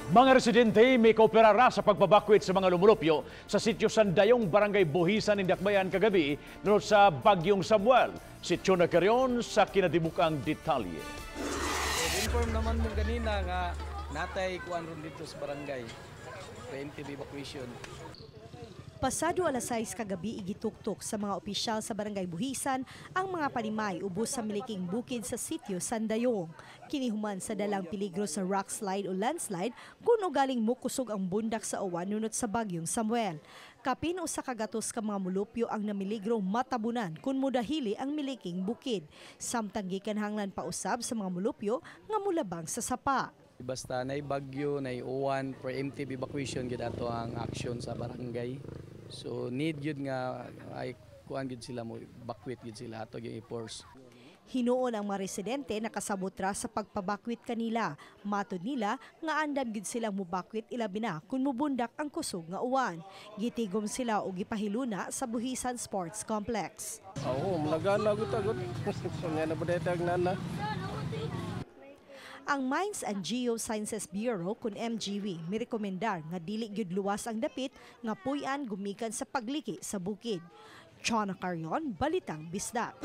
Mga residente may kooperara sa pagpabakwit sa mga lumulupyo sa sitio Sandayong, Barangay Buhisan, Dakbayan kagabi nunot sa Bagyong Samuel. Sitio na karyon sa kinadibukang detalye. Inform naman mo ganina nga natay kuan ron dito sa barangay. Preemptive evacuation. Pasado alas 6 kagabi, igituktok sa mga opisyal sa Barangay Buhisan ang mga panimay ubos sa miliking bukid sa sitio Sandayong. Kinihuman sa dalang peligro sa rock slide o landslide kung ugaling mukusog ang bundak sa uwan nunot sa Bagyong Samuel. Kapin 100 ka mga mulupyo ang namiligro matabunan kung mudahili ang miliking bukid. Samtang gikanhanglan pausab sa mga mulupyo nga mulabang sa sapa. Basta nay bagyo, nay uwan, preemptive evacuation gid ato ang action sa barangay. So need gyud nga ay kuan gyud sila, mo bakwit gyud sila, ato gyud i-force. Hinuon ang mga residente nakasabot ra sa pagpabakwit kanila. Matod nila nga andam gid silang mubakwit, ilabi na kung mubundak ang kusog nga uwan. Gitigom sila og gipahiluna sa Buhisan Sports Complex. Oo, malagana gud tagot. Nga na ba nana. Ang Mines and Geosciences Bureau kun MGB mirekomendar nga dili gyud luwas ang dapit nga puy-an gumikan sa pagliki sa bukid. Chona Carion, Balitang Bisdak.